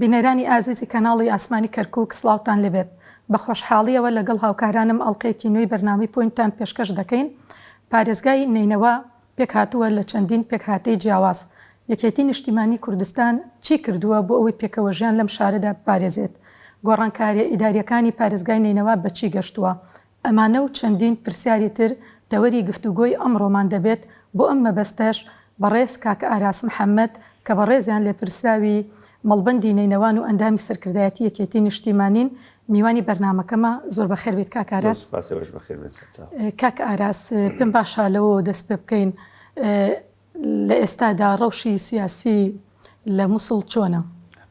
بینەرانی ئازیزی کەناڵی ئاسمانی کەرکوک سڵاوتان لێبێت، بە خۆشحاڵیەوە لەگەڵ هاوکارانم ئەڵقەیەکی نوێی بەرنامەی پۆینتتان پێشکەش دەکەین. پارێزگای نەینەوا پێکهاتووە لە چەندین پێکهاتەی جیاواز، یەکێتی نیشتیمانی کوردستان چی کردووە بۆ ئەوەی پێکەوەژیان لەم شارەدا بپارێزێت؟ گۆڕانکاریە ئیداریەکانی پارێزگای نەینەوا بە چی گەشتووە؟ ئەمانە و چەندین پرسیاری تر تەوەری گفتوگۆی ئەمڕۆمان دەبێت، بۆ ئەم مەبەستەش بەڕێز کاک ئاراس محەمەد کە بەڕێزیان لێپرسراوی مەڵبەندی نەینەوان و ئەندامی سەرکردایەتی یەکێتی نیشتیمانین میوانی بەرنامەکەمە، زۆر بەخێر بێیت کاک ئاراس. زۆر سوپاس ئێوەش بەخێر بێن سەرچاو. کاک ئاراس پێم باشە لەوەوە دەست پێ بکەین لە ئێستادا ڕەوشی سیاسی لە موسڵ چۆنە؟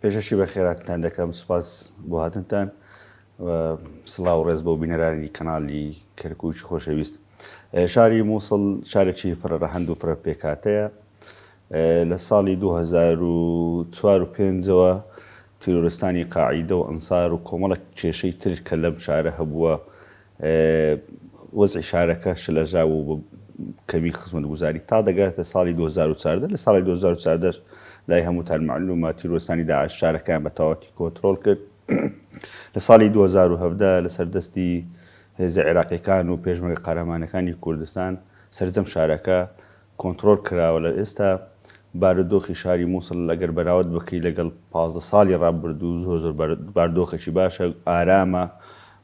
پێشەکی بەخێرهاتنتان دەکەم، سوپاس بۆ هاتنتان و سڵاو و ڕێز بۆ بینەرانی کەناڵی کەرکوکی خۆشەویست. شاری موسڵ شارێکی فرە ڕەهەند و فرە پێکهاتەیە. لە ساڵی 2004 و پێنجەوە تیرۆرستانی قاعیدە و ئەنسار و کۆمەڵێک کێشەی تر کە لەم شارە هەبووە وەزعی شارەکە شلەژاو و بە کەمی خزمەتگوزاری تا دەگاتە ساڵی 2014. لە ساڵی 2014 لای هەمووتان مەعلومە تیرۆرستانی داعش شارەکەیان بە تەواوەتی کۆنترۆڵ کرد. لە ساڵی 2017 لەسەر دەستی هێزە عێراقیەکان و پێشمەرگە قارەمانەکانی کوردستان سەرجەم شارەکە کۆنترۆڵ کراوە. لە ئێستا بارودۆخی شاری موسڵ ئەگەر بەراورد بکەی لەگەڵ 15 ساڵی ڕابردوو زۆر زۆر باردۆخێکی باشە، ئارامە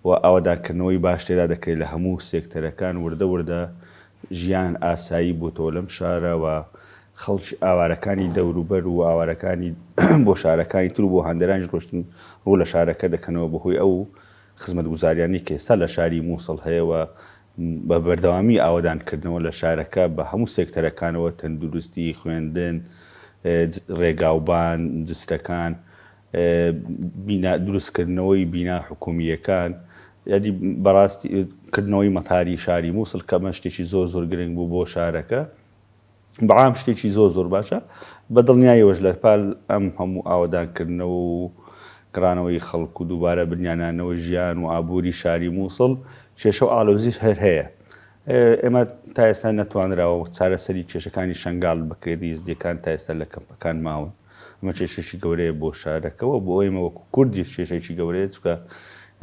و ئاوەدانکردنەوەی باش تێدا دەکرێت لە هەموو سێکتەرەکان، وردە وردە ژیان ئاسایی بووتەوە لەم شارە و خەڵکی ئاوارەکانی دەوروبەر و ئاوارەکانی بۆ شارەکانی تر و بۆ هەندەرانیش ڕۆشتن ڕوو لە شارەکە دەکەنەوە بەهۆی ئەو خزمەتگوزاریانەی کە ئێستا لە شاری موسڵ هەیە و بە بەردەوامی ئاوەدانکردنەوە لە شارەکە بە هەموو سێکتەرەکانەوە، تەندروستی، خوێندن، ڕێگاوبان، جسرەکان، بینا دروستکردنەوەی بینا حکومییەکان، یانی بەڕاستی کردنەوەی مەتاری شاری موسڵ کە ئەمە شتێکی زۆر زۆر گرنگ بوو بۆ شارەکە. بەعام شتێکی زۆر زۆر باشە. بە دڵنیایەوەش لە پال ئەم هەموو ئاوەدانکردنەوە و گەڕانەوەی خەڵک و دووبارە بنیانانەوەی ژیان و ئابووری شاری مووسڵ، کێشە و ئاڵۆزیش هەر هەیە. ئێمە تا ئێستا نەتوانراوە چارەسەری کێشەکانی شەنگال بکرێت، ئێزدییەکان تا ئێستا لە کەمپەکان ماون. ئەمە کێشەیەکی گەورەیە بۆ شارەکە و بۆ ئێمە وەکو کوردیش کێشەیەکی گەورەیە، چونکە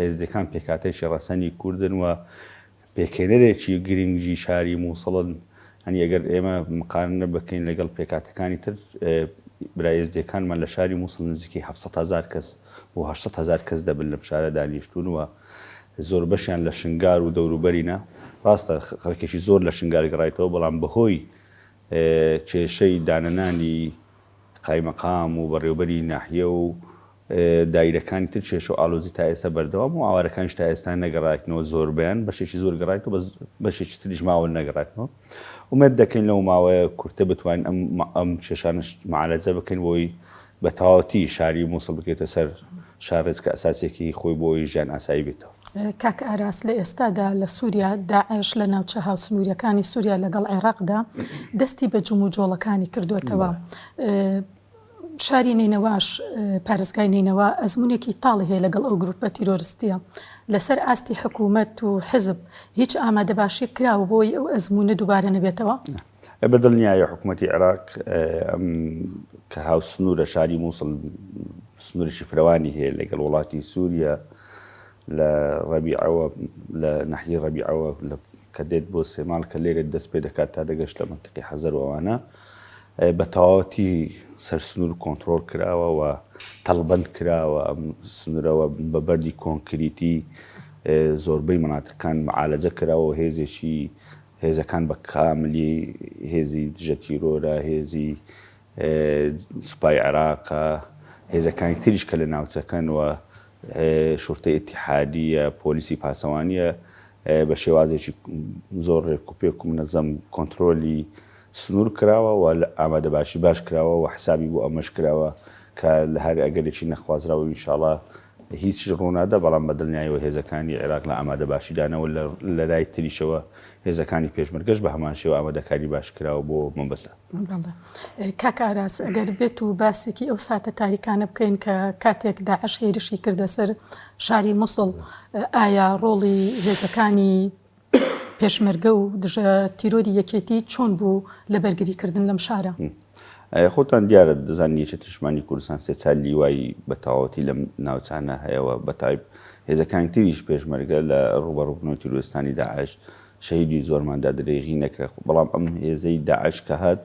ئێزدییەکان پێکهاتەیەکی ڕەسەنی کوردن و پێکهێنەرێکی گرنگی شاری موسڵن، یانی ئەگەر ئێمە مقارنە بکەین لەگەڵ پێکهاتەکانی تر برا ئێزدیەکانمان لە شاری موسڵ نزیکەی 700 هەزار کەس بۆ 800 هەزار کەس دەبن لەم شارە دانیشتوون و زۆربەشیان لە شنگار و دەوروبەرینە. ڕاستە خەڵکێکی زۆر لە شنگار گەڕایتەوە بەڵام بەهۆی کێشەی دانەنانی قایمەقام و بەڕێوبەری ناحیە و دایرەکانی تر کێشە و ئالۆزی تا ئێستا بەردەوامە و ئاوارەکانیش تا ئێستا نەگەڕایتنەوە زۆربەیان بەشێکی زۆر گەڕایتەوە بەس بەشێکی تریش ماون نەگەڕایتنەوە ئومێد دەکەین لەو ماوەیە کورتە بتوانین ئەم ئەم کێشانەش معالەجە بکەین بۆی بە تەواوەتی شاری موسڵ بکەوێتە سەر شارێچکە ئەساسیەکەی خۆی بۆ ئەوەی ژیان ئاسایی بێتەوە. کاک ئاراس لە ئێستادا لە سوریا داعش لە ناوچە هاوسنووریەکانی سوریا لەگەڵ عێراقدا دەستی بە جموجۆڵەکانی کردووەتەوە. شاری نەینەواش، پارێزگای نەینەوا ئەزموونێکی تاڵی هەیە لەگەڵ ئەو گرووپە تیرۆرستییە. لەسەر ئاستی حکوومەت و حزب هیچ ئامادەباشییەک کراوە بۆ ئەوەی ئەو ئەزموونە دووبارە نەبێتەوە؟ بە دڵنیایی حکوومەتی عێراق کە هاوسنوورە شاری مووسڵ سنوورێکی فرەوانی هەیە لەگەڵ وڵاتی سووریا لە ڕەبیعەوە لە ناحیەی ڕەبیعەوە کە دێت بۆ سێماڵ کە لێرە دەست پێ دەکات تا دەگەشت لە مەنتقی حەزەر و ئەوانە بە تەواوەتی سەر سنوور کۆنتڕۆڵ کراوە و تەڵبەند کراوە ئەم سنوورەوە بە بەردی کۆنکریتی زۆربەی مەناتقان معالەجە کراوە و هێزێکی هێزەکان بە کاملی هێزی دژە تیرۆرە هێزی سوپای عێراقە هێزەکانی تریش کە لە ناوچەکەن و شورتەی ئیتیحادییە، پۆلیسی پاسەوانییە، بە شێوازێکی زۆر ڕێکوپێک و منەزەم کۆنترۆلی سنوور کراوە و ئامادەباشی باش کراوە و حسابی بۆ ئەمەش کراوە کە لە هەر ئەگەرێکی نەخوازراو ئینشاڵا. هیچیش ڕوونادا، بەڵام بە دڵنیایەوە هێزەکانی عێراق لە ئامادەباشیدانەوە، لە لای تریشەوە هێزەکانی پێشمەرگەش بە هەمان شێوە ئامادەکاری باش کراوە بۆ مەبەستە. بەڵێ کاک ئاراس، ئەگەر بێت و باسێکی ئەو ساتە تاریکانە بکەین کە کاتێک داعش هێرشی کردە سەر شاری موسڵ، ئایا ڕۆڵی هێزەکانی پێشمەرگە و دژە تیرۆری یەکێتی چۆن بوو لە بەرگری کردن لەم شارە؟ خۆتان دیارە دەزانن یەکێتی نیشتمانی کوردستان سێ چار لیوای بە تەواوەتی لەم ناوچانە هەیە و بە تایب هێزەکانی تریش پێشمەرگە لە ڕووبەڕووبوونەوەی تیرۆریستانی داعش شەهیدی زۆرمان دا درێغی نەکرا بەڵام ئەم هێزەی داعش کە هات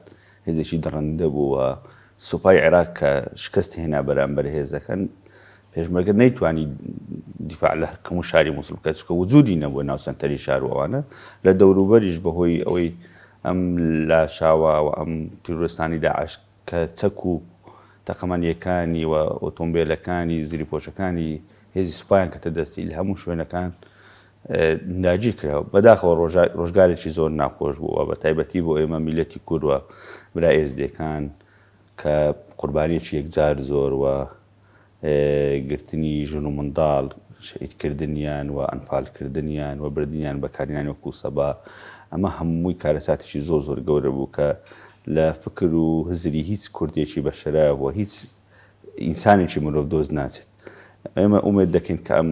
هێزێکی دڕندە بوو و سوپای عێراق کە شکست هێنا بەرامبەر هێزەکان پێشمەرگە نەیتوانی دیفاع لە هەموو شاری موسڵ بکات چونکە وجودی نەبووە ناو سەنتەری شار و ئەوانە لە دەوروبەریش بەهۆی ئەوەی ئەم لاشاوە و ئەم تیرۆرستانی داعش کە چەک و تەقەمەنیەکانی و ئۆتۆمبیلەکانی زریپۆشەکانی هێزی سوپایان کەتە دەستی لە هەموو شوێنەکان داگیر کرا. بەداخەوە ڕۆژگارێکی زۆر ناخۆش بوو و بە تایبەتی بۆ ئێمە میللەتی کورد و برا ئێزدیەکان کە قوربانیەکی یەکجار زۆر و گرتنی ژن و منداڵ، شەهیدکردنیان و ئەنفالکردنیان و بردنیان بەکارهێنانی وەکو سەبا، ئەمە هەمووی کارەساتێکی زۆر زۆر گەورە بوو کە لە فکر و هزری هیچ کوردێکی بەشەرەف و هیچ ئینسانێکی مرۆڤدۆست ناچێت. ئێمە ئومێد دەکەین کە ئەم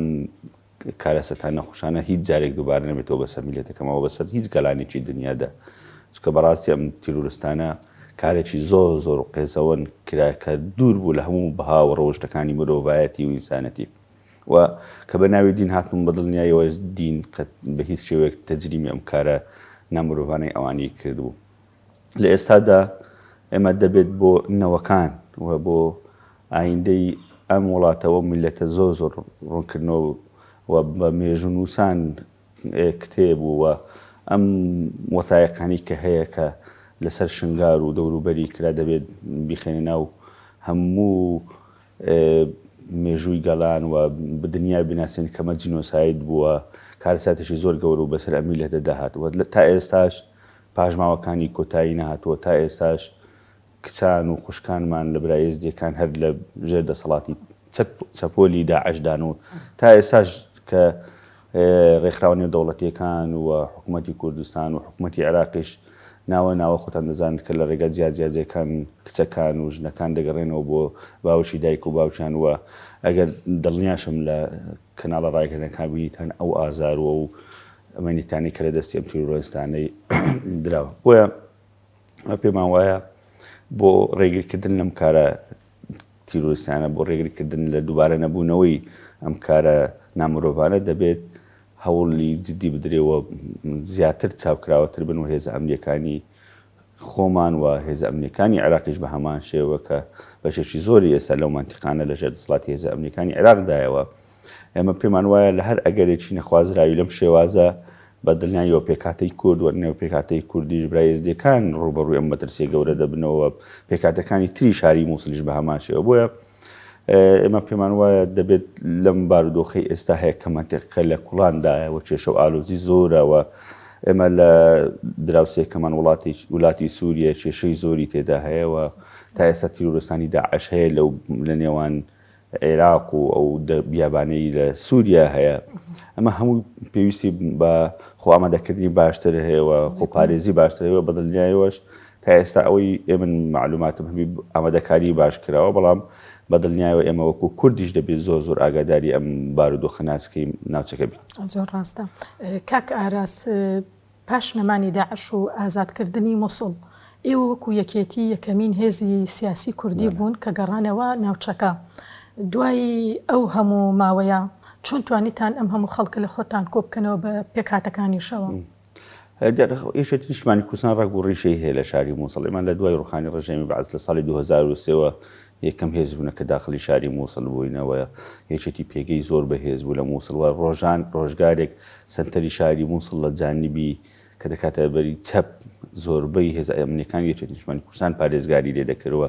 کارەسەتە نەخۆشانە هیچ جارێک دووبارە نەبێتەوە بەسەر میللەتەکەمەوە بەسەر هیچ گەلانێکی دنیادا چونکە بەڕاستی ئەم تیرۆرستانە کارێکی زۆر زۆر قێزەوەن کرا کە دوور بوو لە هەموو بەها و ڕەوشتەکانی مرۆڤایەتی و ئینسانەتی و کە بە ناوی دین هاتن بە دڵنیایەوە دین قەت بە هیچ شێوەیەک تەجریمی ئەم کارە نامرۆڤانەی ئەوانی کردبوو. لە ئێستادا ئێمە دەبێت بۆ نەوەکان و بۆ ئایندەی ئەم وڵاتە و میللەتە زۆر زۆر ڕوونکردنەوە و بە مێژوونووسان کتێب و ئەم وەتایقانەی کە هەیە کە لەسەر شنگار و دەوروبەری کرا دەبێت بیخەینە ناو هەموو مێژووی گەلان و دنیا بناسێن کەمە جینۆساید بووە کارەساتێکی زۆر گەورە و بەسەر ئەم میللەتە داهات و تا ئێستاش پاشماوەکانی کۆتایی نەهاتووە، تا ئێستاش کچان و خوشکانمان لە برا ئێزدییەکان هەر لە ژێر دەسەڵاتی چەپۆلی داعشدان و تا ئێستاش کە ڕێکخراوە نێودەوڵەتییەکان و حکوومەتی کوردستان و حکوومەتی عێراقیش ناوە ناوە خۆتان دەزانن کە لە ڕێگا جیاجیاجیەکان کچەکان و ژنەکان دەگەڕێنەوە بۆ باوەشی دایک و باوکیان و ئەگەر دڵنیاشم لە کەناڵە ڕاگەیەنەکان بینیتان ئەو ئازار و ئەو مەینەتانەی کە لە دەستی ئەم تیرۆرستانەی دراوە. بۆیە پێمان وایە بۆ ڕێگریکردن لەم کارە تیرۆریستانە، بۆ ڕێگریکردن لە دووبارە نەبوونەوەی ئەم کارە نامرۆڤانە دەبێت هەوڵی جدی بدرێ و زیاتر چاوکراوەتر بن و هێزە ئەمنییەکانی خۆمان و هێزە ئەمنییەکانی عێراقیش بە هەمان شێوە کە بەشێکی زۆری ئێستا لەو مەنتیقانە لەژێر دەسەڵاتی هێزە ئەمنییەکانی عێراقدایە و ئێمە پێمان وایە لە هەر ئەگەرێکی نەخوازراوی لەم شێوازە بە دڵنیاییەوە پێکهاتەی کورد و نێو پێکهاتەی کوردیش برا ئێزدییەکان ڕووبەڕووی ئەم مەترسییە گەورە دەبنەوە و پێکهاتەکانی تری شاری مووسڵیش بە هەمان شێوە بۆیە ئێمە پێمان وایە دەبێت لەم بارودۆخەی ئێستا هەیە کە مەنتیقەکە لە کوڵاندایە و کێشە و ئالۆزی زۆرە و ئێمە لە دراوسێکەمان وڵاتی ولاتی سووریە کێشەی زۆری تێدا هەیە و تا ئێستا تیرۆرستانی داعش هەیە لەو لە نێوان عێراق و ئەو بیابانەی لە سووریا هەیە ئەمە هەموو پێویستی بە خۆ ئامادەکردنی باشتر هەیە و خۆپارێزی باشتر هەیە بە دڵنیایەوەش تا ئێستا ئەوەی ئێمن مەعلوماتم هەبی ئامادەکاری باش کراوە بەڵام بە دڵنیایەوە ئێمە وەکو کوردیش دەبێت زۆر زۆر ئاگاداری ئەم بارودۆخە ناسکەی ناوچەکە بین. زۆر ڕاستە کاک ئاراس پاش نەمانی داعش و ئازادکردنی موسڵ ئێوە وەکو یەکێتی یەکەمین هێزی سیاسی کوردی بوون کە گەڕانەوە ناوچەکە دوای ئەو هەموو ماوەیە چۆن توانیتان ئەم هەموو خەڵکە لە خۆتان کۆبکەنەوە بە پێکهاتەکانیشەوە؟ یەکێتی نیشتمانی کوردستان ڕەگ و ڕیشەی هەیە لە شاری مووسڵ. ئێمە لە دوای ڕووخانی ڕژێمی بەعس لە ساڵی 2003 وە یەکەم هێز بوونە کە داخڵی شاری مووسڵ بووینەوە. یەکێتی پێگەی زۆر بەهێز بوو لە مووسڵ و ڕۆژان ڕۆژگارێک سەنتەری شاری مووسڵ لە جانبی کە دەکاتە بەری چەپ زۆربەی هێزە ئەمنیەکانی یەکێتی نیشتمانی کوردستان پارێزگاری لێ دەکرد و.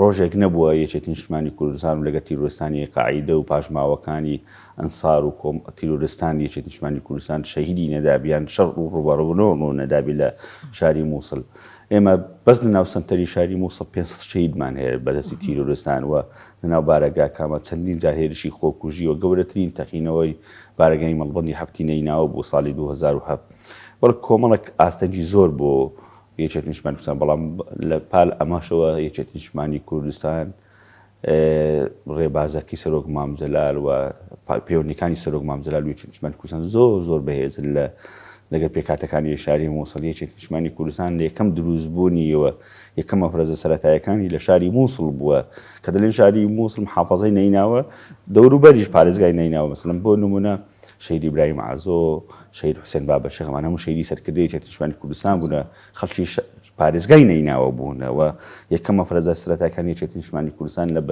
ڕۆژێک نەبووە یەکێتی نیشتمانی کوردستان و لەگەڵ تیرۆرستانی قاعیدە و پاشماوەکانی ئەنسار و کۆم تیرۆرستانی یەکێتی نیشتمانی کوردستان شەهیدی نەدابی یان شەڕ و ڕووبەڕووبوونەوە ڕوو نەدابی لە شاری مووسڵ. ئێمە بەس لە ناو سەنتەری شاری مووسڵ 500 شەهیدمان هەیە بەدەستی تیرۆرستان و لە ناو بارەگاکانمان چەندین جار هێرشی خۆکوژی و گەورەترین تەقینەوەی بارەگای مەڵبەندی هەفتی نەیناوە بوو ساڵی 2007. بەڵێ کۆمەڵێک ئاستەنگی زۆر بۆ یەکێتی نیشتمانی کوردستان، بەڵام لە پال ئەمەشەوە یەکێتی نیشتمانی کوردستان ڕێبازەکەی سەرۆک مام جەلال و پەیوەندیەکانی سەرۆک مام جەلال و یەکێتی نیشتمانی کوردستان زۆر زۆر بەهێزن لە لەگەڵ پێکهاتەکانی شاری مووسڵ. یەکێتی نیشتمانی کوردستان لە یەکەم دروستبوونیەوە یەکەم مەفرەزە سەرەتایەکانی لە شاری مووسڵ بووە کە دەلێن شاری مووسڵ محافەزەی نەیناوە دەوروبەریش پارێزگای نەیناوە مەسەلەن بۆ نمونە شەهید ئیبراهیم عەزۆ، شەهید حوسێن بابەشێخ ئەمانە هەموو شەهیدی سەرکردەی یەکێتی نیشتمانی کوردستان بوونە، خەڵکی پارێزگای نەیناوە بوونە و یەکەم مەفرەزە سەرەتایەکانی یەکێتی نیشتمانی کوردستان لە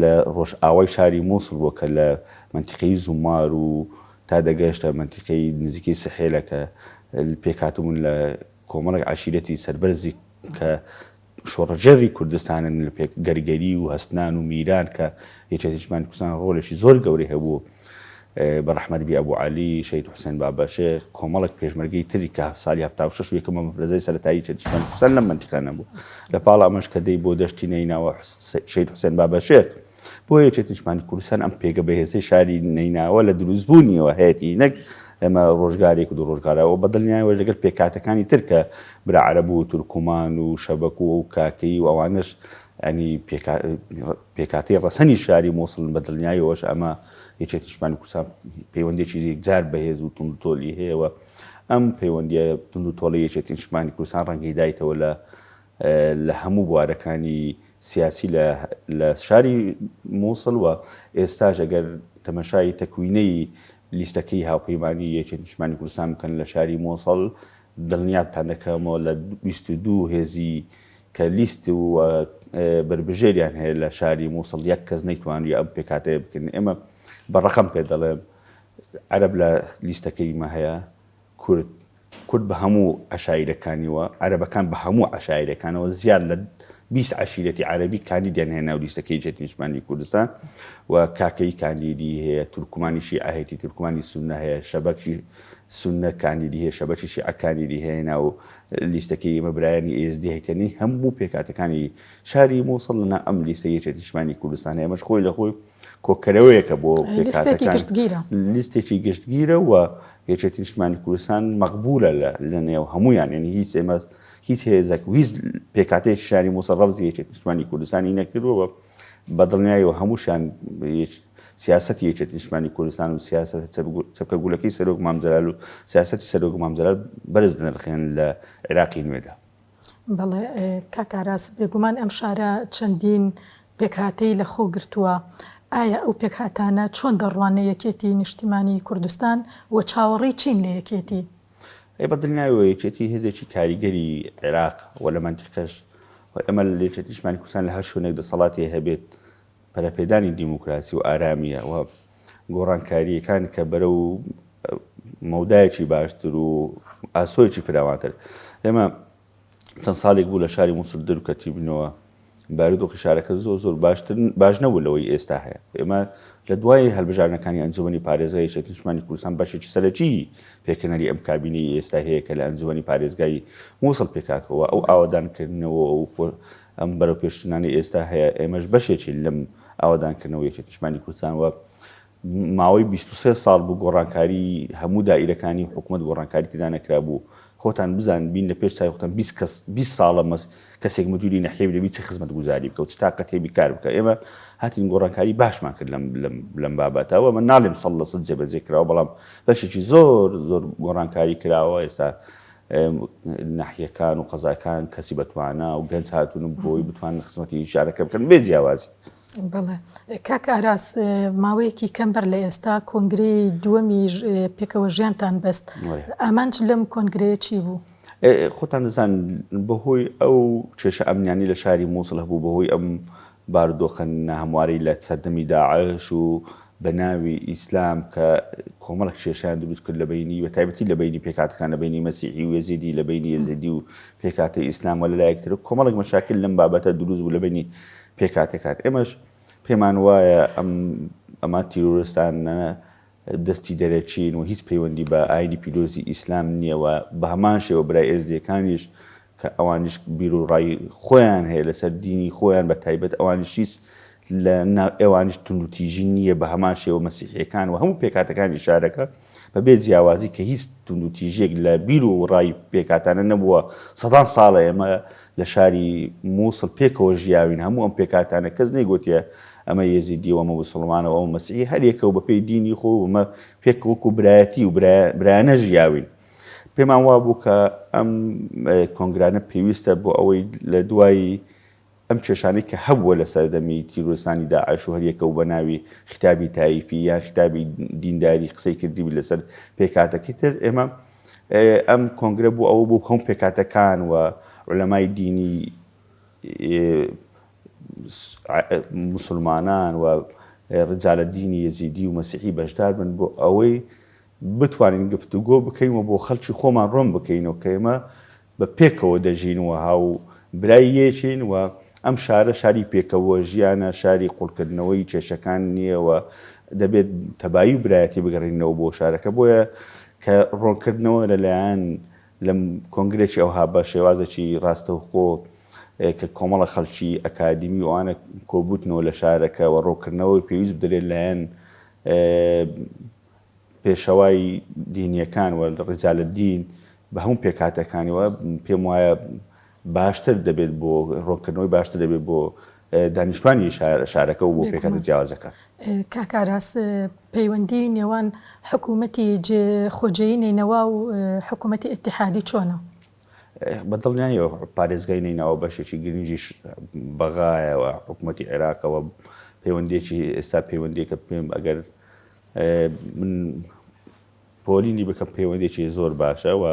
لە ڕۆژئاوای شاری مووسڵ بووە کە لە مەنتیقەی زومار و تا دەگەشتە مەنتیقەی نزیکەی سحێلە کە پێکهاتبوون لە کۆمەڵێک عەشیرەتی سەربەرزی کە شۆڕشگێڕی کوردستانن لە پێک گەرگەری و هەستنان و میران کە یەکێتی نیشتمانی کوردستان ڕۆلێکی زۆر گەورەی هەبوو بە ڕەحمەت بی ئەبوو عەلی شەهید حوسێن بابەشێخ کۆمەڵێک پێشمەرگەی تری کە سالی 76 و یەکەم مەفرەزەی سەرەتایی یەکێتی نیشتمانی کوردستان لەم مەنتیقە نەبوو لە پاڵ ئەمەش کە دەی بۆ دەشتی نەیناوە شەهید حوسێن بابەشێخ بۆ یەکێتی نیشتمانی کوردستان ئەم پێگە بەهێزەی شاری نەیناوە لە دروستبوونیەوە هەیەتی نەک ئێمە ڕۆژگارێک و دوو ڕۆژگارەوە بە دڵنیایەوەش لەگەڵ پێکهاتەکانی تر کە برا عەرەب و تورکمان و شەبەک و ئەو کاکەیی و ئەوانەش ینی پێکهاتەی ڕەسەنی شاری مووسڵن بە دڵنیایەوەش ئەمە یەکێتی نیشتمانی کوردستان پەیوەندیەکی یەکجار بەهێز و توندوتۆلی هەیە و ئەم پەیوەندیە توندوتۆڵی یەکێتی نیشتمانی کوردستان ڕەنگی دایتەوە لە لە هەموو بوارەکانی سیاسی لە لە شاری مووسڵ و ئێستاش ئەگەر تەمەشای تەکوینەی لیستەکەی هاوپەیمانی یەکێتی نیشتمانی کوردستان بکەن لە شاری مۆسڵ دڵنیاتان دەکەمەوە لە 22 هێزی کە لیست و بەربژێریان هەیە لە شاری مووسڵ یەک کەس نەیتوانیوە ئەم پێکهاتەیە بکەن ئێمە بە ڕەقەم پێ دەڵێم عەرەب لە لیستەکەی مە هەیە کورد کورد بە هەموو عەشایرەکانیوە، عەرەبەکان بە هەموو عەشایرەکانەوە زیاد لە 20 عەشیرەتی عەرەبی کاندیدیان هەیە ناو لیستەکەی یەکێتی نیشتمانی کوردستان و کاکەیی کاندیدی هەیە، تورکمانی شیعە هەیەتی، تورکمانی سوننە هەیە، شەبەکی سوننە کاندیدی هەیە، شەبەکی شیعە کاندیدی هەیە ناو لیستەکەی ئێمە برایانی ئێزدی هەیتەنی هەموو پێکهاتەکانی شاری مووسڵ لەناو ئەم لیستەی یەکێتی نیشتمانی کوردستان هەیە، ئەمەش خۆی لە خۆی کۆکەرەوەیەکە بۆ لیستێکی گشتگیرە. لیستێکی گشتگیرە و یەکێتی نیشتمانی کوردستان مەقبولە لە نێو هەمویان یعنی هیچ ئێمە هیچ هێزێک و هیچ پێکهاتەیەکی شاری مووسڵ ڕەفزی یەکێتی نیشتمانی کوردستانی نەکردووە و بە دڵنیایی و هەمووشیان سیاسەتی یەکێتی نیشتمانی کوردستان و سیاسەتە چەپکە گولەکەی سەرۆک مام جەلال و سیاسەتی سەرۆک مام جەلال بەرز دەنرخێن لە عێراقی نوێدا. بەڵێ کاک ئاراس، بێگومان ئەم شارە چەندین پێکهاتەی لە خۆ گرتووە، ئایا ئەو پێکهاتانە چۆن دەڕواننە یەکێتی نیشتیمانی کوردستان و چاوەڕێی چین لە یەکێتی؟ ئەی بە دڵنیایەوە یەکێتی هێزێکی کاریگەری عێراق و لە مەنتیقەش و ئێمە لە یەکێتی نیشتمانی کوردستان لە هەر شوێنێک دەسەڵاتی هەبێت پەرەپێدانی دیموکراسی و ئارامییە و گۆڕانکارییەکان کە بەرەو مەودایەکی باشتر و ئاسۆیەکی فراوانتر. ئێمە چەند ساڵێک بوو لە شاری موسڵ دەرکەتیبنەوە بارودۆخی شارەکە زۆر زۆر باشتر باش نەبوو لەوەی ئێستا هەیە. ئێمە لە دوای هەلبژاردنەکانی ئەنجومەنی پارێزگای یەکێتی نیشتمانی کوردستان بەشێکی سەرەکی پێکهێنەری ئەم کابینەی ئێستا هەیە کە لە ئەنجومەنی پارێزگای موسڵ پێکهاتووە ئەو ئاوەدانکردنەوە و ئەم بەرەوپێشچوونانەی ئێستا هەیە ئێمەش بەشێکین لەم ئاوەدانکردنەوە یەکێتی نیشتمانی کوردستان و ماوەی 23 ساڵ بوو گۆڕانکاری هەموو دائیرەکانی حکوومەت گۆڕانکاری تێدا نەکرابوو خۆتان بزان بین لە پێش چاوی خۆتان 20 کەس 20 ساڵە کەسێک مدیری نەحیەوی دەبی چ خزمەتگوزاری بکە و چ تاقەتێ بی کار بکە ئێمە هاتین گۆڕانکاری باشمان کرد لەم لەم لەم بابەتەوە من ناڵێم سەد لە سەد جێبەجێ کراوە بەڵام بەشێکی زۆر زۆر گۆڕانکاری کراوە ئێستا ناحیەکان و قەزاکان کەسی بەتوانا و گەنج هاتوون و بۆی بتوانن خزمەتی شارەکە بکەن بێ جیاوازی. بەڵێ کاک ئاراس ماوەیەکی کەم بەر لە ئێستا کۆنگرەی دووەمی پێکەوە ژیانتان بەست ئامانج لەم کۆنگرەیە چی بوو؟ خۆتان دەزان بەهۆی ئەو کێشە ئەمنیانی لە شاری مووسڵ هەبوو بەهۆی ئەم بارودۆخە ناهەموارەی لە سەردەمی داعش و بە ناوی ئیسلام کە کۆمەڵێک کێشەیان دروست کرد لە بەینی بە تایبەتی لە بەینی پێکهاتەکان لە بەینی مەسیحی و یەزیدی لە بەینی یەزیدی و پێکهاتەی ئیسلام و لە لایەک تر کۆمەڵێک مەشاکل لەم بابەتە دروست بوو لە بەینی پێکهاتەکان ئێمەش پێمان وایە ئەم ئەمە تیرۆرستانە دەستی دەرەکین و هیچ پەیوەندی بە ئاینی پیرۆزی ئیسلام نییە و بە هەمان شێوە برای ئێزدیەکانیش کە ئەوانیش بیروڕای خۆیان هەیە لەسەر دینی خۆیان بە تایبەت ئەوانیش هیچ لە ناو ئێوانیش توندوتیژی نییە بە هەمان شێوە مەسیحیەکان و هەموو پێکهاتەکانی شارەکە بە بێ جیاوازی کە هیچ توندوتیژیەک لە بیر و ڕای پێکهاتانە نەبووە سەدان ساڵە ئێمە لە شاری مووسڵ پێکەوە ژیاوین هەموو ئەم پێکهاتانە کەس نەیگۆتیە ئەمە یەزیدی و ئەمە موسڵمانە و ئەمە مەسیحی هەر یەکە و بەپێی دینی خۆ و ئەمە پێک وەکو برایەتی و برایانە ژیاوین. پێمان وابوو کە ئەم کۆنگرانە پێویستە بۆ ئەوەی لە دوای ئەم کێشانەی کە هەبووە لە سەردەمی تیرۆرستانی داعش و هەریەکە و بە ناوی خیتابی تایفی یان خیتابی دینداری قسەی کردبی لەسەر پێکهاتەکەی تر ئێمە ئەم کۆنگرە بۆ ئەوە بوو هەموو پێکهاتەکان و عولەمای دینی موسڵمانان و ڕجالە دینی یەزیدی و مەسیحی بەشدار بن بۆ ئەوەی بتوانین گفتوگۆ بکەین و بۆ خەڵکی خۆمان ڕۆن بکەینەوە کە ئێمە بە پێکەوە دەژین و هاو برای یەکین و ئەم شارە شاری پێکەوە ژیانە، شاری قوڵکردنەوەی کێشەکان نییە و دەبێت تەبایی و برایەتی بگەڕێنینەوە بۆ شارەکە بۆیە کە ڕۆنکردنەوە لەلایەن لە کۆنگرێکی ئەوها بە شێوازێکی ڕاستەوخۆ کە کۆمەڵە خەڵکی ئەکادیمی و ئەوانە کۆبووتنەوە لە شارەکە و ڕۆکردنەوەی پێویست بدرێت لایەن پێشەوای دینیەکان و رجال الدین بە هەموو پێکهاتەکانیەوە پێم وایە باشتر دەبێت بۆ ڕۆنکردنەوەی باشتر دەبێت بۆ دانیشتوانی شارەکە و بۆ پێکهاتە جیاوازەکان. کاک ئاراس پەیوەندی نێوان حکوومەتی خۆجێی نەینەوا و حکوومەتی ئیتیحادی چۆنە؟ بە دڵنیاییەوە پارێزگای نەینەوا بەشێکی گرنگی بەغایە و حکوومەتی عێراقەوە پەیوەندیەکی ئێستا پەیوەندیەکە پێم ئەگەر من پۆلینی بکەم پەیوەندێکی زۆر باشە و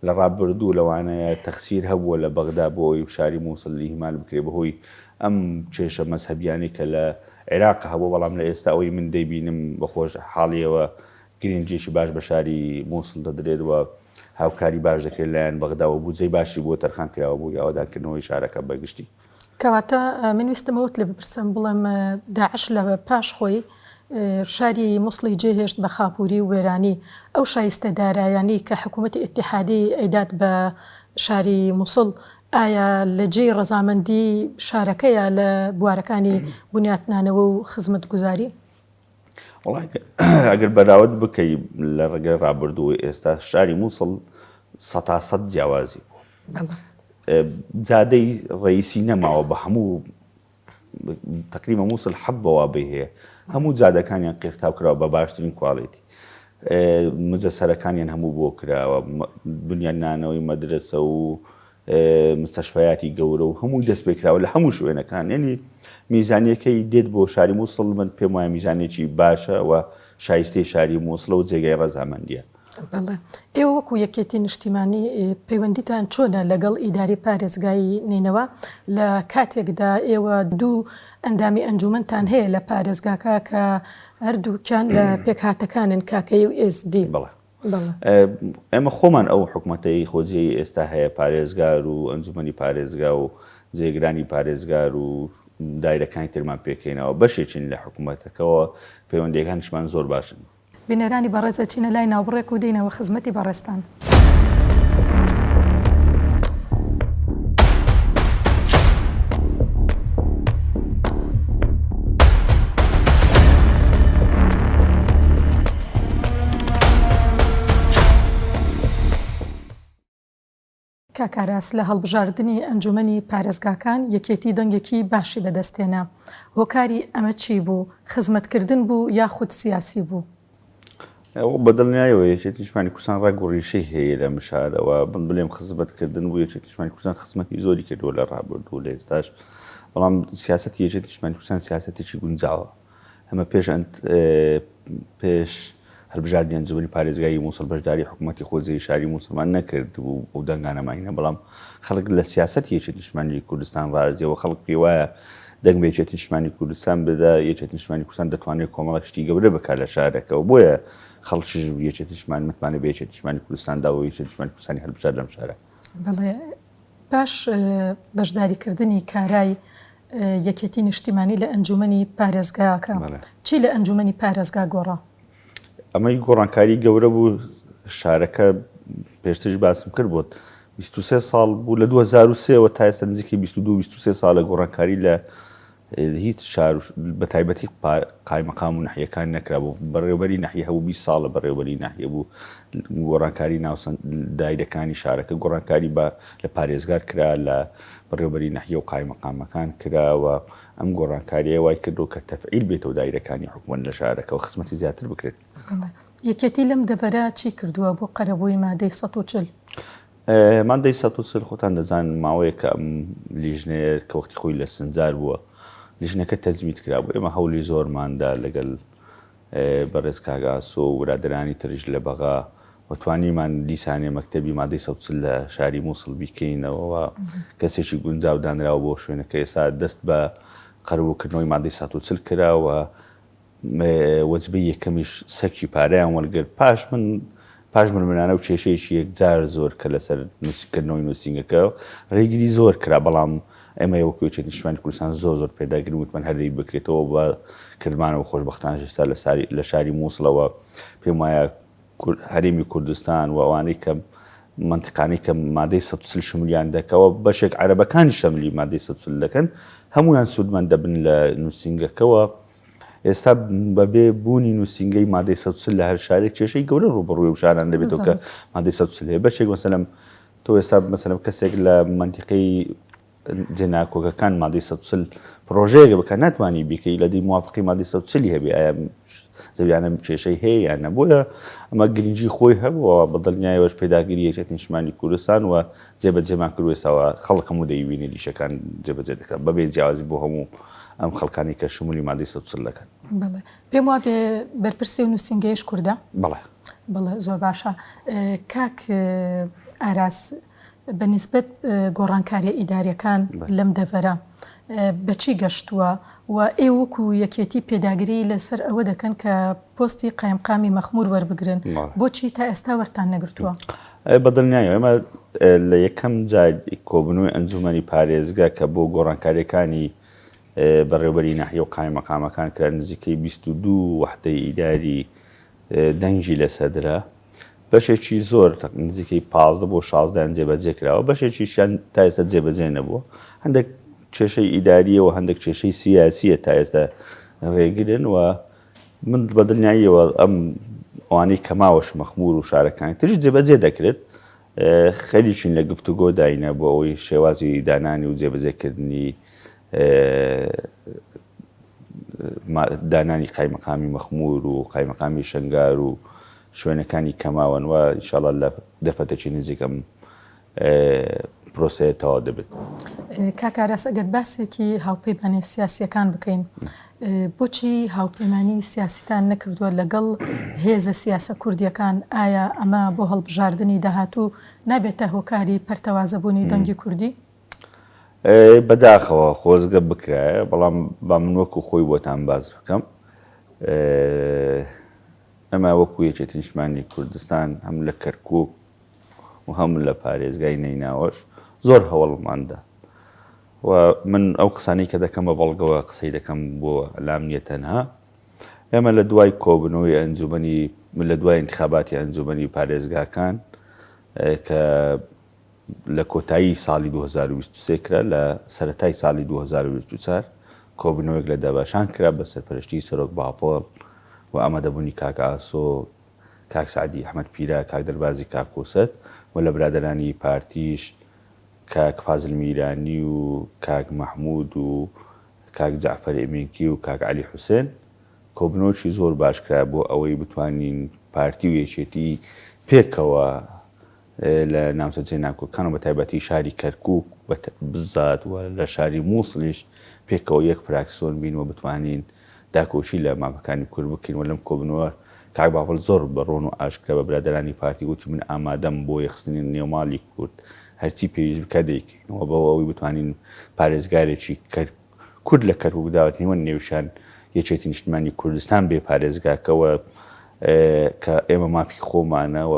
لە ڕابردوو لەوانەیە تەخسیر هەبووە لە بەغدا بۆ ئەوی شاری مووسڵ ئیهمال بکرێ بەهۆی ئەم کێشە مەزهەبیانەی کە لە عێراق هەبوو بەڵام لە ئێستا ئەوەی من دەیبینم بە خۆش حاڵیەوە گرنگیەکی باش بە شاری مووسڵ دەدرێت و هاوکاری باش دەکرێت لایەن بەغدا و بودجەی باشی بۆ تەرخان کراوە بۆ ئاوەدانکردنەوەی شارەکە بە گشتی. کەواتە من ویستم ئەوەت لێ بپرسم بڵێم داعش لە پاش خۆی شاری موسڵی جێهێشت بە خاپوری و وێرانی، ئەو شایستە دارایانەی کە حکوومەتی ئیتیحادی ئەیدات بە شاری موسڵ ئایا لە جێی ڕەزامەندی شارەکەیە لە بوارەکانی بنیاتنانەوە و خزمەتگوزاری؟ وەڵای ئەگەر بەراورد بکەی لە ڕێگەی ڕابردوو و ئێستا شاری موسڵ سەتا سەد جیاوازی بوو. جادەی ڕئیسی نەماوە بە هەموو تقریبا مووسڵ حەب بەوابەی هەیە هەموو جادەکانیان قیرتاو کراوە بە باشترین quality مجەسەرەکانیان هەموو بۆ کراوە بنیادنانەوەی مەدرسە و مستەشفیاتی گەورە و هەموو دەست پێکراوە لە هەموو شوێنەکان یعنی میزانیەکەی دێت بۆ شاری مووسڵ من پێم وایە میزانێکی باشە و شایستەی شاری مووسڵە و جێگای ڕەزامەندیە. بەڵێ. ئێوە وەکو یەکێتی نیشتیمانی پەیوەندیتان چۆنە لەگەڵ ئیدارەی پارێزگای نەینەوا لە کاتێکدا ئێوە دوو ئەندامی ئەنجومەنتان هەیە لە پارێزگاکە کە هەردووکیان لە پێکهاتەکانن کاکەیی و ئێزدی؟ بەڵێ. ئێمە خۆمان ئەو حکومەتەی خۆجێی ئێستا هەیە پارێزگار و ئەنجومەنی پارێزگا و جێگرانی پارێزگار و دایرەکانی ترمان پێکهێناوە بەشێکین لە حکومەتەکەوە پەیوەندیەکانیشمان زۆر باشن. بینەرانی بەڕێز ئەچینە لای ناوبڕێک و دێینەوە خزمەتی بەڕێزتان. کاک ئاراس لە هەڵبژاردنی ئەنجومەنی پارێزگاکان یەکێتی دەنگێکی باشی بەدەستهێنا، هۆکاری ئەمە چی بوو؟ خزمەتکردن بوو یاخود سیاسی بوو؟ بە دڵنیایەوە یەکێتی نیشتمانی کوردستان ڕەگ و ڕیشەی هەیە لەم شارەوە، من بلێم خزمەتکردن بوو یەکێتی نیشتمانی کوردستان خزمەتی زۆری کردووە لە ڕابردوو و لە ئێستاش، بەڵام سیاسەتی یەکێتی نیشتمانی کوردستان سیاسەتێکی گونجاوە. ئەمە پێش پێش هەلبژاردنی ئەنجومەنی پارێزگای موسڵ بەشداری حکوومەتی خۆجێی شاری موسڵمان نەکردبوو ئەو دەنگانەماینە بەڵام خەڵک لە سیاسەتی یەکێتی نیشتمانی کوردستان ڕازیەوە خەڵک پێی وایە دەنگ بە یەکێتی نیشتمانی کوردستان بدا، یەکێتی نیشتمانی کوردستان دەتوانێت کۆمەڵێک شتی گەورە بکات لە شارەکەوە، بۆیە خەڵکیش یەکێتی نیشتمانی متمانەی بە یەکێتی نیشتمانی کوردستان داوە و یەکێتی نیشتمانی کوردستانی هەلبژارد لەم شارە. بەڵێ پاش بەشداریکردنی کارای یەکێتی نیشتیمانی لە ئەنجومەنی پارێزگاکە چی لە ئەنجومەنی پارێزگا گۆڕا؟ ئەمەی گۆڕانکاری گەورە بوو شارەکە پێشتریش باسم کرد بۆت 23 ساڵ بوو لە 2003ەوە تا ئێستا نزیکەی 22 23 ساڵە گۆڕانکاری لە هیچ شار بە تایبەتی قایمەقام و نەحیەکان نەکرابوو بەڕێوبەری نەحیە هەبوو 20 ساڵە بەڕێوبەری ناحیە بوو گۆڕانکاری ناو دایرەکانی شارەکە گۆڕانکاری بە لە پارێزگار کرا لە بەڕێوبەری نەحیە و قایمەقامەکان کراوە ئەم گۆڕانکارییە وای کردووە کە تەفعیل بێتەوە دایرەکانی حکومەت لە شارەکە و خزمەتی زیاتر بکرێت. بەڵێ. یەکێتی لەم دەڤەرە چی کردووە بۆ قەرەبووی مادەی 140؟ مادەی 140 خۆتان دەزانن ماوەیەکە ئەم لیژنەیە کە وەختی خۆی لە سنجار بووە لیژنەکە تەجمید کرابوو ئێمە هەوڵی زۆرمان دا لەگەل بەڕێز کاک ئاسۆ و برادەرانی تریش لە بەغا و توانیمان دیسانێ مەکتەبی مادەی 140 لە شاری موسڵ بیکەینەوە و کەسێکی گونجاو دانراوە بۆ شوێنەکە ئێستا دەست بە قەرەبووکردنەوەی مادەی 140 کرا و وەجبەی یەکەمیش سەکی پارەیان وەرگرت پاش من پاش ململانە و کێشەیەکی یەکجار زۆر کە لەسەر کردنەوەی نووسینگەکە ڕێگری زۆر کرا بەڵام ئێمە وەکو یەکێتی نیشتمانی کوردستان زۆر زۆر پێداگرین وتمان هەر دەبی بکرێتەوە بە کردمانەوە خۆشبەختانەش ئێستا لە ساری لە شاری مووسڵەوە پێم وایە هەرێمی کوردستان و ئەوانەی کە مەنتیقانەی کە مادەی 140 شمولیان دەکەوە بەشێک عەرەبەکانی شەملی مادەی 140 دەکەن هەمویان سوودمەند دەبن لە نووسینگەکەوە ئێستا بەبێ بوونی نووسینگەی مادەی 140 لە هەر شارێک کێشەی گەورە ڕووبەڕووی ئەو شاران دەبێتەوە کە مادەی 140 هەیە بەشێک مەسەلەن تۆ ئێستا مەسەلەن کەسێک لە مەنتیقەی جێناکۆکەکان مادەی 140 پرۆژەیەک بکە ناتوانانی بیکەی لە دی موافقی مادەی 140 هەبێ ئایا زەویانە کێشەی هەیە یان نە بۆیە ئەمە گرنگی خۆی هەبووە بە دڵنیایەوەش پێداگری یەکێتی نیشتمانی کوردستان و جێبەجێمان کردو ئێستاوە خەڵک هەموو دەیبینێت ئیشەکان جێبەجێ دەکات بەبێ جیاوازی بۆ هەموو ئەم خەڵکانی کە شمولی مادەی 140 دەکەن. بەڵێ پێم وابێ بەرپرسی و نووسینگەیش کوردە؟ بەڵێ. بەڵێ زۆر باشە کاک ئاراس بە نیسبەت گۆڕانکاریە ئیداریەکان لەم دەڤەرە بەچی گەشتووە و ئێوە وەکو یەکێتی پێداگری لەسەر ئەوە دەکەن کە پۆستی قایمقامی مەخمور وەربگرن بۆچی تا ئێستا وەرتان نەگرتووە؟ بە دڵنیایەوە ئێمە لە یەکەم جار کۆبوونەوەی ئەنجومەنی پارێزگا کە بۆ گۆڕانکاریەکانی بەڕێوبەری ناحیە و قایمەقامەکان کرا نزیکەی 22 وەحدەی ئیداری دەنگی لەسەر درا، بەشێکی زۆر نزیکەی 15 بۆ 16 یان جێبەجێ کراوە، بەشێکیشیان تا ئێستا جێبەجێ نەبووە. هەندێک کێشەی ئیدارییە و هەندێک کێشەی سیاسییە تا ئێستا ڕێگرن و من بە دڵنیاییەوە ئەم ئەوانەی کە ماوەش مەخمور و شارەکانی تریش جێبەجێ دەکرێت. خەریکین لە گفتوگۆداینە بۆ ئەوەی شێوازی دانانی و جێبەجێکردنی دانانی قایمقامی مەخمور و قایمقامی شنگار و شوێنەکانی کەماوەن و ئینشاڵا لە دەرفەتێکی نزیک ئەم پرۆسەیە تەواو دەبێت. کاک ئاراس ئەگەر باسێکی هاوپەیمانە سیاسییەکان بکەین بۆچی هاوپەیمانی سیاسیتان نەکردووە لەگەڵ هێزە سیاسە کوردییەکان ئایا ئەمە بۆ هەڵبژاردنی داهاتوو نابێتە هۆکاری پەرتەوازەبوونی دەنگی کوردی؟ بەداخەوە خۆزگە بکرایە بەڵام با من وەکو خۆی بۆتان باس بکەم ئەمە وەکو یەکێتی نیشتمانی کوردستان هەم لە کەرکک و هەم لە پارێزگای نەیناوەش زۆر هەوڵماندا و من ئەو قسانی کە دەکەم بە بەڵگەوە قسەی دەکەم بۆ لام نییە تەنها ئێمە لە دوای کۆبنەوەی ئەنجومەنی لە دوای انتخاباتی ئەنجومەنی پارێزگاکان کە لە کۆتایی ساڵی 2023 کرا، لە سەرەتای ساڵی 2024 کۆبوونەوەیەک لە دەباشان کرا بە سەرپەرشتیی سەرۆک بافڵ و ئامادەبوونی کاک ئاسۆ، کاک سەعدی ئەحمەد پیرە، کاک دەربازی کاک کۆسەت و لە برادەرانی پارتیش کاک فازل میرانی و کاک مەحموود و کاک جەعفەر ئێمینکی و کاک عەلی حوسێن کۆبوونەوەکی زۆر باش کرا بۆ ئەوەی بتوانین پارتی و یەکێتی پێکەوە لە ناوچە جێناکۆکەکان و بەتایبەتی شاری کەرکووک بزات و لە شاری مووسڵیش پێکەوە یەک فراکسیۆن بین و بتوانین داکۆکی لە مافەکانی کورد بکەین و لەم کۆبوونەوە کاک بافڵ زۆر بە ڕوون و ئاشکرا بە برادەرانی پارتی وتی من ئامادەم بۆ یەکخستنی نێوماڵی کورد هەرچی پێویست بکات دەیکەین و بۆ ئەوەی بتوانین پارێزگارێکی کەرکووک. کورد لە کەرکوک داوەت نیوەن نێویشان یەکێتی نیشتمانی کوردستان بێ پارێزگاکەوە کە ئێمە مافی خۆمانە و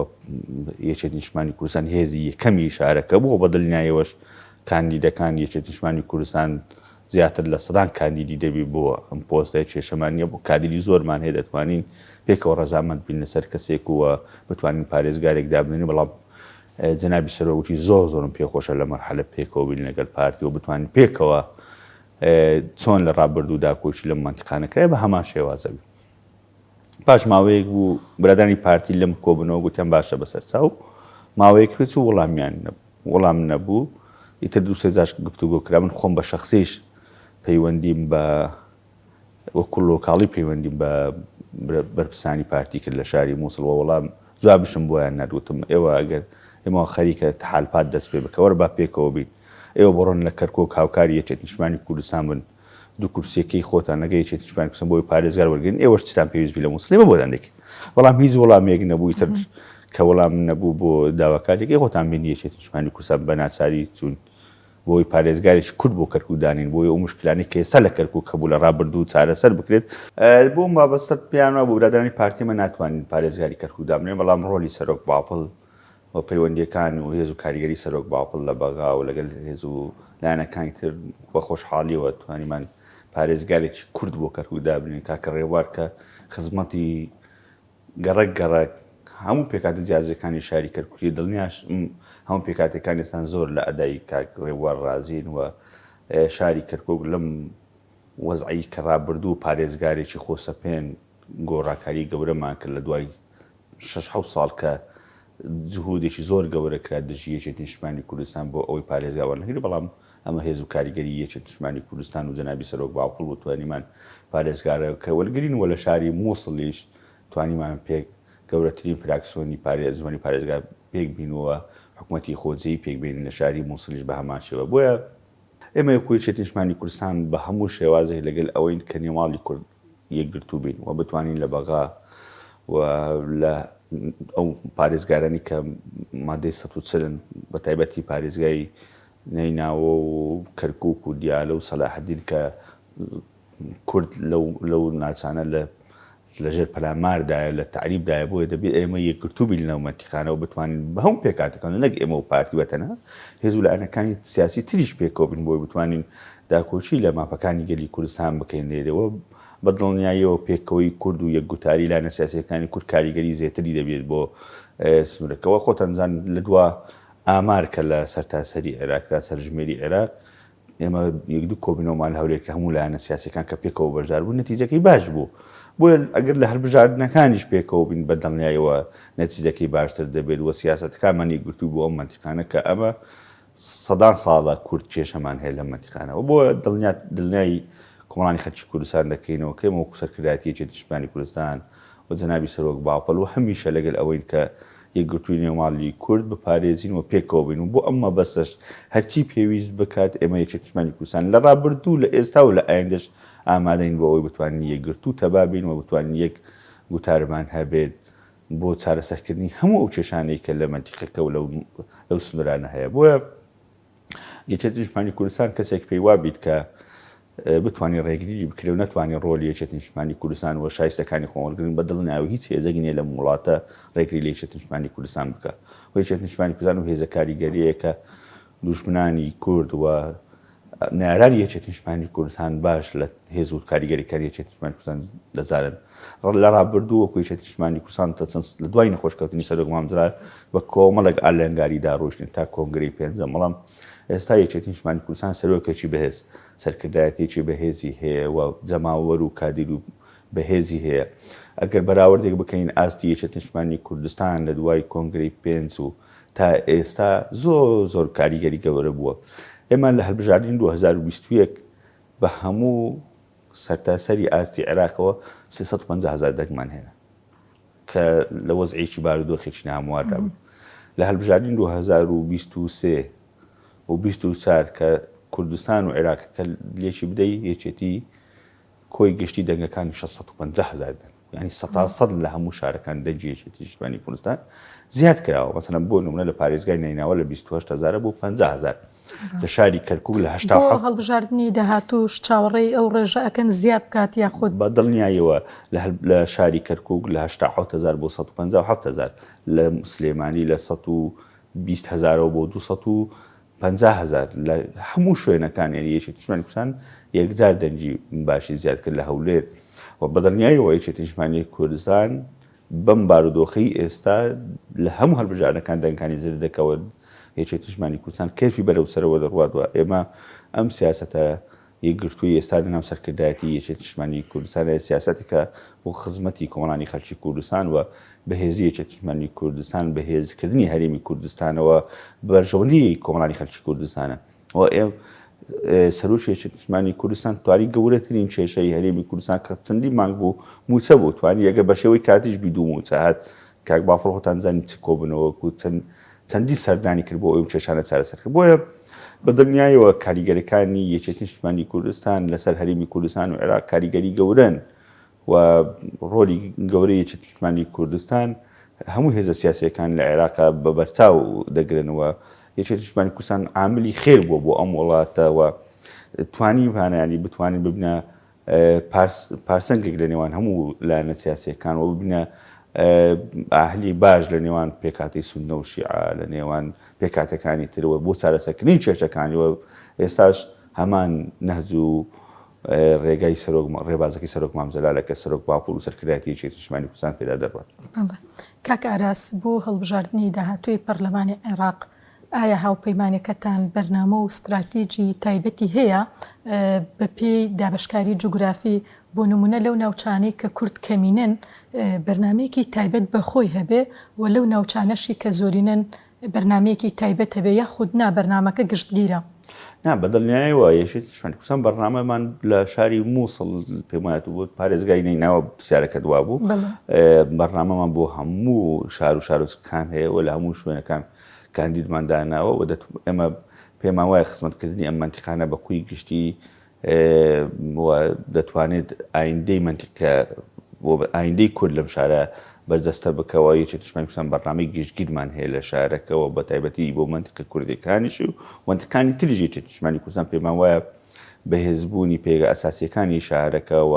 یەکێتی نیشتمانی کوردستان هێزی یەکەمی شارەکە بوو بە دڵنیایەوەش کاندیدەکان یەکێتی نیشتمانی کوردستان زیاتر لە سەدان کاندیدی دەبی بۆ ئەم پۆستە کێشەمان نییە بۆ کادیری زۆرمان هەیە دەتوانین پێکەوە ڕەزامەند بین لەسەر کەسێک و بتوانین پارێزگارێک دابنێین بەڵام جەنابی سەرۆک وتی زۆر زۆرم پێخۆشە لە مەرحەلە پێکەوە بین لەگەل پارتی و بتوانین پێکەوە چۆن لە ڕابردوو داکۆکی لەم مەنتیقانە کرای بە هەمان شێوازە بی. پاش ماوەیەک بوو برادانی پارتی لەم کۆبنەوە گوتیان باشە بەسەر چاو ماوەیەک پێچ و وەڵامیان نەبوو وەڵام نەبوو ئیتر دوو سێ جاش گفتوگۆ کرا من خۆم بە شەخسیش پەیوەندیم بە وەکو لۆکاڵی پەیوەندیم بە بەرپرسانی پارتی کرد لە شاری موسڵ و وەڵام جوابشم بۆیان نارد وتم ئێوە ئەگەر ئێمەوە خەریکە تەحالفات دەست پێ بکە وەرە با پێکەوە بین ئێوە بڕۆن لە کەرکوک هاوکاری یەکێتی نیشتمانی کوردستان بن دوو کورسیەکەی خۆتان لەگە یەکێتی نیشتمانی کوردستان بۆی پارێزگار وەرگرن ئێوەش چتان پێویست بی لە موسڵ ئێمە بۆتان دەکەین بەڵام هیچ وەڵامێک نەبوو ئیتر کە وەڵام نەبوو بۆ داواکاریەکەی خۆتان بینی یەکێتی نیشتمانی کوردستان بە ناچاری چوون بۆی پارێزگارێکی کورد بۆ کەرکوک دانێین بۆی ئەو موشکلانەی کە ئێستا لە کەرکوک هەبوو لە ڕابردوو چارەسەر بکرێت. بۆ ئەم بابەستە پێیان وابوو برادەرانی پارتی ئێمە ناتوانین پارێزگاری کەرکوک دابنێین بەڵام ڕۆلی سەرۆک بافڵ و پەیوەندییەکان و هێز و کاریگەری سەرۆک بافڵ لە بەغا و لەگەل هێز و لایەنەکانی تر بە خۆشحاڵیەوە توانیمان پارێزگارێکی کورد بۆ کەرکوک دابنێین کاکە ڕێبوار کە خزمەتی گەڕەک گەڕەک هەموو پێکهاتە جیاجیەکانی شاری کەرکوکی دڵنیاشم هەموو پێکهاتەکان ئێستا زۆر لە ئەدای کاک ڕێبوار ڕازین و شاری کەرکوک لەم وەزعی کە ڕابردوو پارێزگارێکی خۆسەپێن گۆڕاکاری گەورەمان کرد لە دوای شەش حەوت ساڵ کە جهودێکی زۆر گەورە کرا دژی یەکێتی نیشتمانی کوردستان بۆ ئەوەی پارێزگا وەرنەگری بەڵام ئەمە هێز و کاریگەری یەکێتی نیشتمانی کوردستان و جەنابی سەرۆک بافڵ بوو توانیمان پارێزگارەکە وەرگرین و لە شاری موسڵیش توانیمان پێک گەورەترین فراکسیۆنی ئەنجومەنی پارێزگا پێک بین و حکومەتی خۆجێی پێک بێنین لە شاری موسڵیش بە هەمان شێوە بۆیە ئێمە وەکو یەکێتی نیشتمانی کوردستان بە هەموو شێوازێک لەگەل ئەوەین کە نێوماڵی کورد یەکگرتوو بین و بتوانین لە بەغا و لە ئەو پارێزگارانی کە مادەی 140 بە تایبەتی پارێزگای نەیناوە و کەرکوک و دیالە و سەلاحەدین کە کورد لەو لەو ناچانە لە لەژێر پەلاماردایە لە تەعریبدایە بۆیە دەبێت ئێمە یەکگرتوو بین لەو مەنتیقانەوە بتوانین بە هەموو پێکهاتەکان نەک ئێمە و پارتی بە تەنها هێز و لایەنەکانی سیاسی تریش پێکەوە بین بۆی بتوانین داکۆکی لە مافەکانی گەلی کوردستان بکەین لێرەوە بە دڵنیاییەوە پێکەوەی کورد و یەکگوتاری لایەنە سیاسیەکانی کورد کاریگەری زێتری دەبێت بۆ سنوورەکەوە خۆتان زان لە دوا ئامار کە لە سەرتاسەری عێراق کرا سەرژمێری عێراق ئێمە یەک دوو کۆبوونەوەمان لە هەولێر کرد هەموو لایەنە سیاسیەکان کە پێکەوە بەشدار بوون نەتیجەکەی باش بوو بۆیە ئەگەر لە هەلبژاردنەکانیش پێکەوە بین بە دڵنیایەوە نەتیجەکەی باشتر دەبێت و سیاسەتەکانمان یەکگرتوو بۆ ئەم مەنتیقانە کە ئەمە سەدان ساڵە کورد کێشەمان هەیە لەم مەنتیقانەوە بۆ دڵنیا دڵنیای کۆمەڵانی خەلکی کوردستان دەکەینەوە کە ئێمە وەکو سەرکردایەتی یەکێتی نیشتمانی کوردستان و جەنابی سەرۆک بافڵ و هەمیشە لەگەل ئەوەین کە یەکگرتووی نێو ماڵی کورد بپارێزین و پێکەوە بین و بۆ ئەم مەبەستەش هەرچی پێویست بکات ئێمە یەکێتی نیشتمانی کوردستان لە ڕابردوو لە ئێستا و لە ئایندەش ئامادەین بۆ ئەوەی بتوانین یەکگرتوو تەبا بین و بتوانین یەک گوتارمان هەبێت بۆ چارەسەرکردنی هەموو ئەو کێشانەی کە لە مەنتیقەکە و لەو سنوورانە هەیە بۆیە یەکێتی نیشتمانی کوردستان کەسێک پێی وابیت کە بتوانێت ڕێگریی بکرێ و نەتوانێت ڕۆلی یەکێتی نیشتمانی کوردستان و شایستەکانی خۆ وەرگرن بە دڵنیاوە هیچ هێزێک نییە لەم وڵاتە ڕێگری لە یەکێتی نیشتمانی کوردستان بکە و یەکێتی نیشتمانی کوردستان و هێزە کاریگەریەیە کە دوژمنانی کورد و نەیارانی یەکێتی نیشتمانی کوردستان باش لە هێز و کاریگەریەکانی یەکێتی نیشتمانی کوردستان دەزانن. لە ڕابردوو وەکو یەکێتی نیشتمانی کوردستان تا چەند لە دوای نەخۆشکەوتنی سەرۆک مام جەلال بە کۆمەڵێک ئالنگاریدا ڕۆیشتن تا کۆنگرەی پێنجەم، بەڵام ئێستا یەکێتی نیشتمانی کوردستان سەرۆکێکی بەهێز، سەرکردایەتییەکی بەهێزی هەیە و جەماوەر و کادیر و بەهێزی هەیە. ئەگەر بەراوردێک بکەین ئاستی یەکێتی نیشتمانی کوردستان لە دوای کۆنگرەی پێنج و تا ئێستا زۆر زۆر کاریگەری گەورە بووە. ئێمە لە هەلبژاردنی 2021 بە هەموو سەرتاسەری ئاستی عێراقەوە 350 هەزار دەنگمان هێنا کە لە وەزعێکی بارودۆخێکی نامواردا بوو. لە هەلبژاردنی 2023 و 24 کە کوردستان و عێراق کە لێکی بدەی یەکێتی کۆی گشتی دەنگەکانی 650 هەزار دەنگ یانی سەتا سەد لە هەموو شارەکان دەنگی یەکێتی نیشتمانی کوردستان زیاد کراوە مەسەلەن بۆ نمونە لە پارێزگای نەینەوا لە 28 هەزارە بۆ 50 هەزار. لە شاری کەرکوک لە 87 بۆ هەڵبژاردنی داهاتووش چاوەڕێی ئەو ڕێژە ئەکەن زیاد بکات یاخود؟ بە دڵنیاییەوە لە شاری کەرکوک لە 87 هەزار بۆ 157 هەزار، لە سلێمانی لە 120 هەزارەوە بۆ 250 هەزار، لە هەموو شوێنەکان یانی یەکێتی نیشتمانی کوردستان یەکجار دەنگی باشی زیاد کرد لە هەولێر و بە دڵنیاییەوە یەکێتی نیشتمانی کوردستان بەم بارودۆخەی ئێستا لە هەموو هەلبژاردنەکان دەنگەکانی زێدە دەکەوە، یەکێتی نیشتمانی کوردستان کەیفی بەرەو سەرەوە دەڕوات و ئێمە ئەم سیاسەتە یەکگرتووی ئێستا لەناو سەرکردایەتی یەکێتی نیشتمانی کوردستان سیاسەتێکە بۆ خزمەتی کۆمەڵانی خەلکی کوردستان و بەهێزی یەکێتی نیشتمانی کوردستان بەهێزکردنی هەرێمی کوردستانەوە بەرژەوەندی کۆمەڵانی خەلکی کوردستانە. و سەرۆکی یەکێتی نیشتمانی کوردستان توانی گەورەترین کێشەی هەرێمی کوردستان کە چەندین مانگ بوو مووچە بوو توانی ئەگەر بە شێوەی کاتیش بی دوو مووچە هات کاک بافڵ خۆتان زانی چ کۆبوونەوەک و چەند چەندین سەردانی کرد بۆ ئەو کێشانە چارەسەر کرد بۆیە بە دڵنیایەوە کاریگەرەکانی یەکێتی نیشتمانی کوردستان لەسەر هەرێمی کوردستان و عێراق کاریگەری گەورەن و ڕۆلی گەورەی یەکێتی نیشتمانی کوردستان هەموو هێزە سیاسیەکان لە عێراق بە بەرچاو دەگرن و یەکێتی نیشتمانی کوردستان عاملی خێر بووە بۆ ئەم وڵاتە و توانیوانە ینی بتوانین ببنە پارسەنگێک لە نێوان هەموو لایەنە سیاسیەکان و ببنە ئاهلی باش لە نێوان پێکهاتەی سوننە و شیعە لە نێوان پێکهاتەکانی ترەوە بۆ چارەسەرکردنی کێشەکانی و ئێستاش هەمان نەهج و ڕێگای سەرۆک ڕێبازەکەی سەرۆک مام جەلالە کە سەرۆک بافڵ و سەرکردایەتی یەکێتی نیشتمانی کوردستان پێدا دەڕوات. بەڵێ. کاک ئاراس بۆ هەڵبژاردنی داهاتووی پەرلەمانی عێراق ئایا هاوپەیمانەکەتان بەرنامە و ستراتیجی تایبەتی هەیە بە پێی دابەشکاری جوگرافی بۆ نمونە لەو ناوچانەی کە کورد کەمینەن بەرنامەیەکی تایبەت بە خۆی هەبێ و لەو ناوچانەشی کە زۆرینەن بەرنامەیەکی تایبەت هەبێ یاخود نا بەرنامەکە گشتگیرە؟ نا بە دڵنیایەوە یەکێتی نیشتمانی کوردستان بەرنامەمان لە شاری مووسڵ پێم وایە بۆ پارێزگای نەینەوا پرسیارەکەت وابوو بەرنامەمان بۆ هەموو شار و شارۆچکەکان هەیە و لە هەموو شوێنەکان کاندیدمان داناوە و ئێمە پێمان وایە خزمەتکردنی ئەم مەنتیقانە بە کوی گشتی و دەتوانێت ئایندەی مەنتیقە بۆ ئایندەی کورد لەم شارە بەرجەستە بکەوە، یەکێتی نیشتمانی کوردستان بەرنامەی گشتگیرمان هەیە لە شارەکەوە بە تایبەتی بۆ مەنتیقە کوردیەکانیش و مەنتیقانی تریش یەکێتی نیشتمانی کوردستان پێمان وایە بەهێزبوونی پێگە ئەساسیەکانی شارەکە و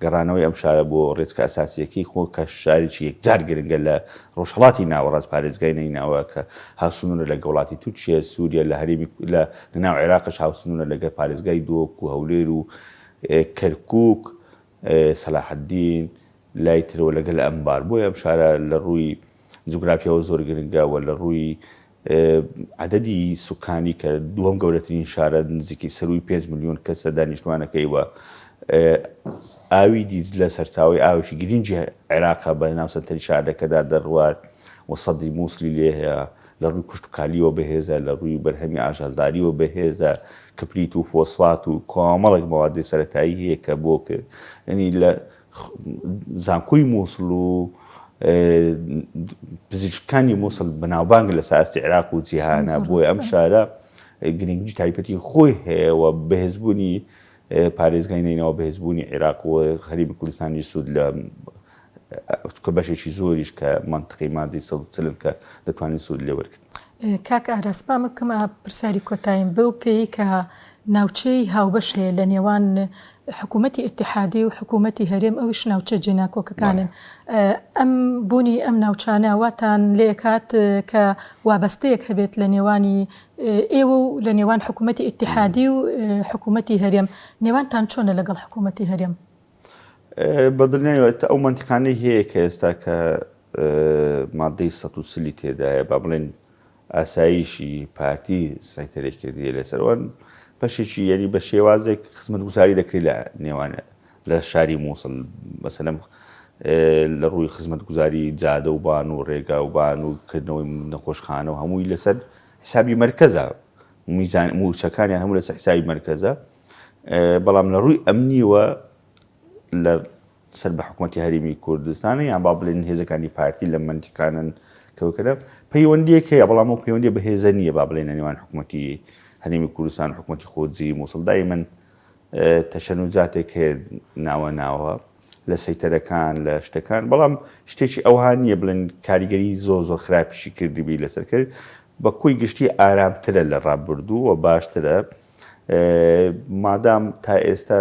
گەڕانەوەی ئەم شارە بۆ ڕێچکە ئەساسیەکەی خۆ کە شارێکی یەکجار گرنگە لە ڕۆژهەڵاتی ناوەڕاست پارێزگای نەینەوا کە هاوسنوورە لەگە وڵاتی تورکیە، سوریە، لە هەرێمی لە ناو عێراقش هاوسنوورە لەگە پارێزگای دهۆک و هەولێر و کەرکووک، سەلاحەدین، لای ترەوە لەگەل ئەنبار. بۆیە ئەم شارە لە ڕووی جوگرافیاوە زۆر گرنگە و لە ڕووی عەدەدی سوکانی کە دووەم گەورەترین شارە نزیکەی سەرووی 5 ملیۆن کەسە دانیشتوانەکەی و ئاوی دیجلە سەرچاوەی ئاوێکی گرنگی عێراقە بە ناو سەنتەری شارەکەدا دەڕوات و سەدی مووسلی لێ هەیە لە ڕووی کشتوکالیەوە بەهێزە لە ڕووی بەرهەمی ئاژەڵداریەوە بەهێزە کبریت و فۆسفات و کۆمەڵێک مەوادی سەرەتایی هەیە کە بۆ ینی لە زانکۆی مووسڵ و پزیشکانی مووسڵ بەناوبانگ لە ساستی عێراق و جیهانە بۆیە ئەم شارە گرنگی تایبەتی خۆی هەیە و بەهێزبوونی پارێزگای نەینەوا بەهێزبوونی عێراق و هەرێمی کوردستانی سوود لە کە بەشێکی زۆریش کە مەنتقی مادەی 140 کە دەتوانین سوود لێ وەرگرن. کاک ئاراس با من بکەمە پرسیاری کۆتاییم بەو پێیەی کە ناوچەی هاوبەش هەیە لە نێوان حکوومەتی ئیتیحادی و حکوومەتی هەرێم ئەویش ناوچە جێناکۆکەکانن ئەم بوونی ئەم ناوچانە واتان لێکات کە وابەستەیەک هەبێت لە نێوانی ئێوە و لە نێوان حکوومەتی ئیتیحادی و حکوومەتی هەرێم نێوانتان چۆنە لەگەڵ حکوومەتی هەرێم؟ بە دڵنیایەوە ئەو مەنتیقانەی هەیە کە ئێستا کە مادەی 140 تێدایە با بڵێن ئاسایشی پارتی سەیتەرەی کردیە لەسەر وان بەشێکی یعنی بە شێوازێک خزمەتگوزاری دەکرێت لە نێوان لە شاری مووسڵ مەسەلەن لە ڕووی خزمەتگوزاری جادە و بان و ڕێگا و بان و کردنەوەی نەخۆشخانە و هەمووی لەسەر حسابی مەرکەزە میزان مووچەکانیان هەموو لەسەر حسابی مەرکەزە بەڵام لە ڕووی ئەمنیوە لە سەر بە حکومەتی هەرێمی کوردستانە یان با بڵێن هێزەکانی پارتی لەم مەنتیقانەن کە وکرا پەیوەندیەک هەیە بەڵام ئەو پەیوەندیە بەهێزە نییە با بڵێن لە نێوان حکومەتی هەرێمی کوردستان و حکومەتی خۆجێی موسڵ دایمەن تەشەنوجاتێک هەیە ناوە ناوە لە سەیتەرەکان لە شتەکان بەڵام شتێکی ئەوها نییە بڵێن کاریگەری زۆر زۆر خراپیشی کردبی لەسەر کرد. بە کۆی گشتی ئارامترە لە ڕابردوو و باشترە مادام تا ئێستا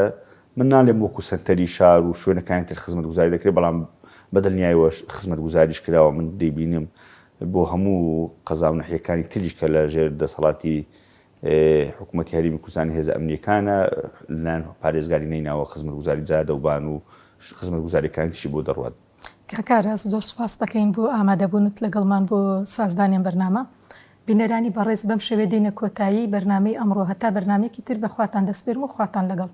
من ناڵێم وەکو سەنتەری شار و شوێنەکانی تر خزمەتگوزاری دەکرێت بەڵام بە دڵنیایەوە خزمەتگوزاریش کراوە من دەیبینم بۆ هەموو قەزا و نەحیەکانی تریش کە لە ژێر دەسەڵاتی حکوومەتی هەرێمی کوردستانی هێزە ئەمنیەکانە لەلایەن پارێزگاری نەیناوە خزمەتگوزاری جادە و بان و خزمەتگوزاریەکانی تریشی بۆ دەڕوات. کاک ئاراس زۆر سوپاست دەکەین بۆ ئامادەبوونت لەگەڵمان بۆ سازدانی ئەم بەرنامە. بینەرانی بەڕێز بەم شێوەیە دێینە کۆتایی بەرنامەی ئەمڕۆ هەتا بەرنامەیەکی تر بە خواتان دەسپێرم و خواتان لەگەڵ.